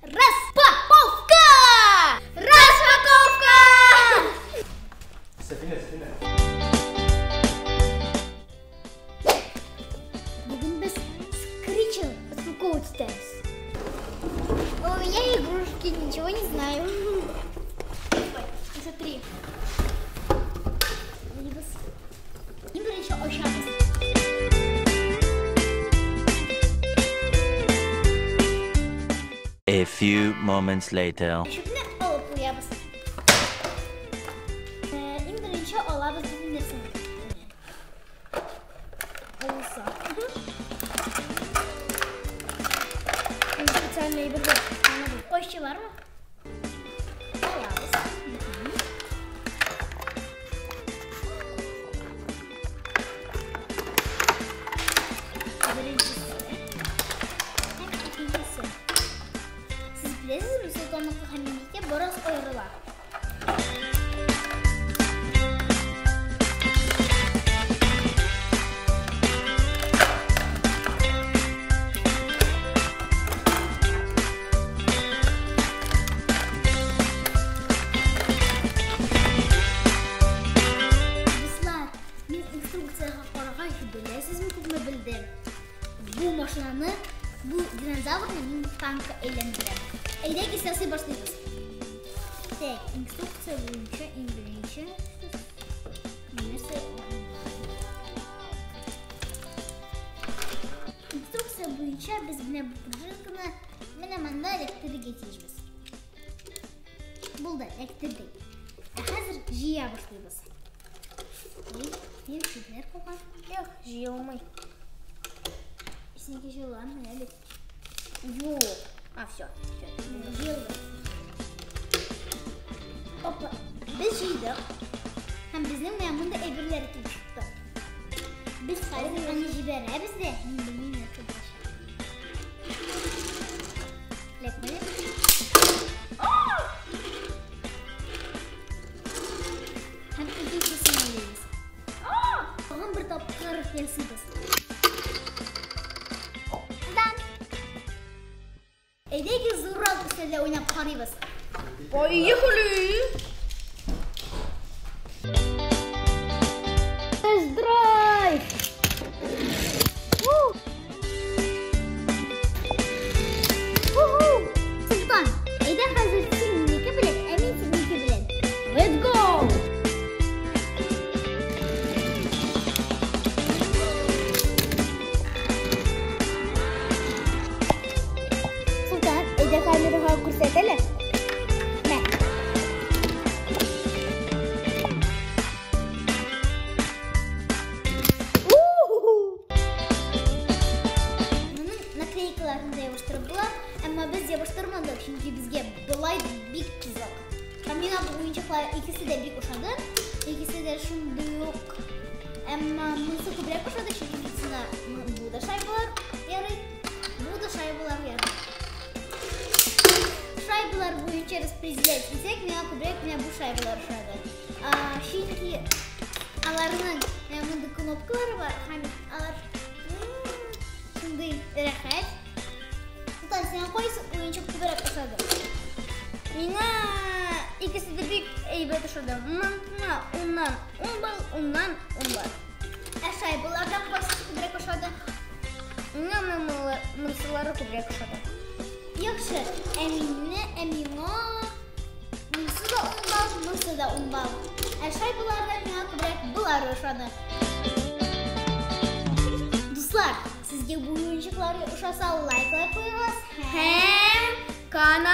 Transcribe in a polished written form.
Распаковка! Распаковка! Сәфинә, Сәфинә. Бүген без скричер распаковывать итәбез. У меня игрушки, ничего не знаю. Ой, смотри. Иң беренче ачабыз. A few moments later. Чүпне алып куябыз. Иң беренче алабыз бөтен нәрсәне. Булса. Специальный бер бар. Кайчы бармы? Алабыз. Беренчесе. Һәм икенчесе. Сез беләсезме, Солтанныкы һәм минеке бераз аерыла. Дуслар, мин инструкциягә карагач, беләсезме, күпме белдем? Бу машинаны, бу динозаврны мин танкка әйләндерәм. Әйдәгез, ясый башлыйбыз. Так, инструкция буенча иң беренче нәрсә? Инструкция буенча без менә бу пружинканы менә монда эләктерергә тиешбез. Булды, эләктердек. Ә хәзер җыя башлыйбыз. Ой, минем читләр калган. Юк, җыелмый. Синеке җыелган, менә бит. Юк. А, всё, всё. Җыелды. Опа, без җыйдык. Һәм безнең менә монда әйберләр килеп чыкты. Без хәзер аны җибәрәбез дә, мин белмим нәрсә булачак. Эләкмәде. Һәм икенчесен алабыз. Тагын бер тапкыр ясыйбыз. Дан. Әйдәгез зуррак өстәлдә уйнап карыйбыз. Поехали! Тест-драйв! Султан, әйдә хәзер син минеке белән, ә мин синеке белән. Let's go! Султан, әйдә камерага күрсәт әле. Мә. Моның наклейкаларын да ябыштырып була, әмма без ябыштырмадык, чөнки безгә болай бик кызык. Һәм миңа бу уенчыклар икесе дә бик ошады, икесе дә шундый ук. Әмма монысы күбрәк ошады, чөнки монысына бу да шайбалар ярый, бу да шайбалар ярый. Шайбалар буенча распределять итсәк, миңа күбрәк менә бу шайбалар ошады. Чөнки аларның менә мондый кнопкалары бар, һәм алар шундый рәхәт. Султан, сиңа кайсы уенчык күбрәк ошады? Миңа икесе дә бик әйбәт ошады. Монысына уннан ун балл, уннан ун балл. Ә шайбалардан кайсысы күбрәк ошады? Миңа монысылары күбрәк ошады. Яхшы, ә мине, ә миңа монысы да ун балл, монысы да ун балл. Ә шайбалардан миңа күбрәк болар ошады. Дуслар, сезгә бу уенчыклар ошаса, лайклар куегыз һәм канал